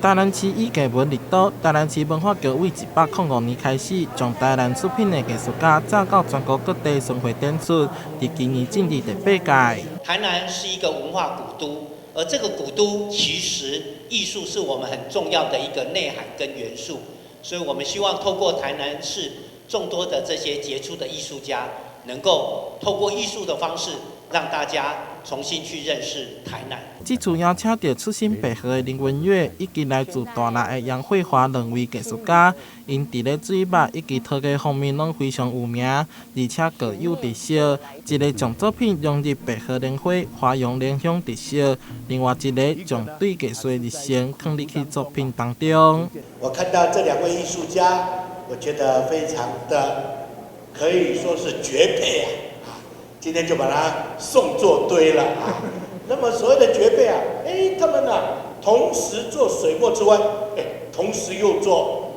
台南市以藝文立都，台南市文化局對105年開始，將台南出品的藝術家請到全國各地巡迴展出，佇今年進入第八屆。台南是一個文化古都，而這個古都其實藝術是我們很重要的一個內涵跟元素，所以我們希望透過台南市眾多的這些傑出的藝術家，能夠透過藝術的方式，讓大家重新去認識台南。這次邀請著出身白河的林文月，以及來自大剌的楊慧華兩位藝術家，𪜶佇咧水墨以及陶藝方面攏非常有名，而且各有特色。一个將作品融入白河蓮花、花樣蓮香特色，另外一个將對藝術的熱誠囥入去作品當中。我看到這兩位藝術家，我覺得非常的可以說是絕配啊！今天就把他送作堆了啊！那麼所謂的絕配啊，哎，他們呢，同時做水墨之外，哎，同時又做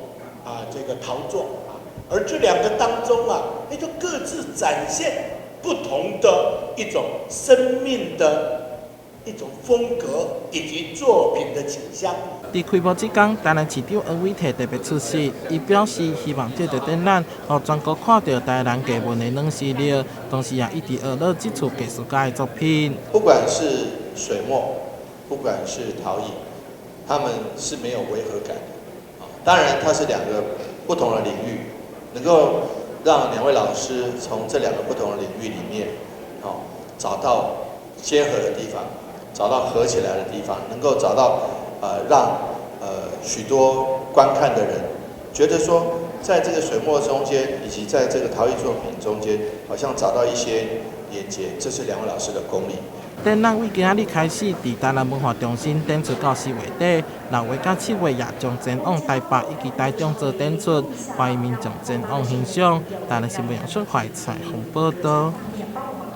啊這個陶作啊，而這兩個當中啊，哎，就各自展現不同的一種生命的一種風格以及作品的傾向。佇開幕這工，台南市長黃偉哲特別出席，伊表示希望這個展覽，予全國看著台南藝文的軟實力，同時也一直學了這次藝術家的作品。不管是水墨，不管是陶藝，他們是沒有違和感的。當然，它是兩個不同的領域，能夠讓兩位老師從這兩個不同的領域裡面，找到結合的地方，找到合起來的地方，能夠找到讓許多觀看的人覺得說，在這個水墨中間，以及在這個陶藝作品中間，好像找到一些連接，這是兩位老師的功力。展覽對今仔日開始，佇台南文化中心展出到4月底，6月佮7月也將前往台北以及台中做展出，歡迎民眾前往欣賞。台南新聞楊淑懷採訪報導。